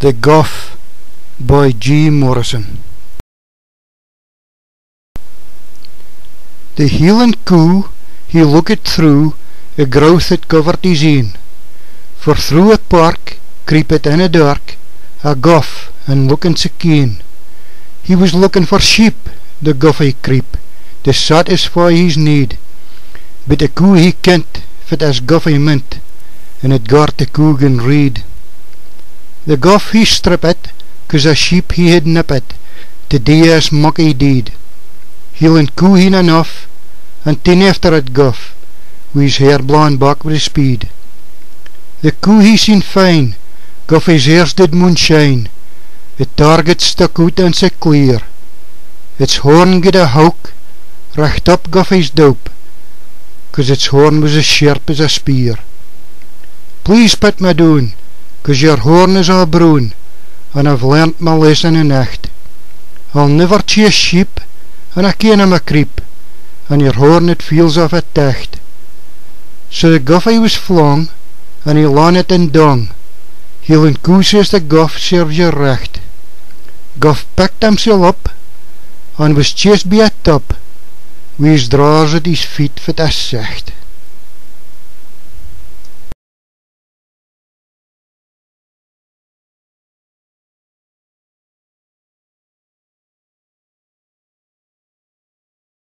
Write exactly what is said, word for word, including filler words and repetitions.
The Guff by G. Morrison. The Hieland coo, he lookit through a growth at covert his een, for through a park creepit in a dark a guff, and lookin sae keen. He wis lookin for sheep, the guffy creep, to satisfy his need, but the coo he kent fit as guffy meant, and it gart the coo gaun reid. The guff he strippit, cause a sheep he had nippit, to dee as mucky deed. Hieland coo he na nuff, and teen efter at guff, wi his hair blawn back wi the speed. The coo he seen fine, guffy's hairs did moonshine, the target stuck oot and sae clear. Its horn gied a howk, recht up guffy's doup, cause its horn wis as sharp as a spear. Please pit me doon, cause your horn is a' broon, and I've learnt my lesson in acht. I'll niver chase sheep, and I ken I'm a creep, and your horn it feels off a tacht. So the guffy wis flung, and he lawn it and dung. Hieland coo says the guff serves you recht. Guff picked himsel up, and wis chased by a tup, wi his drawers at his feet fit as secht.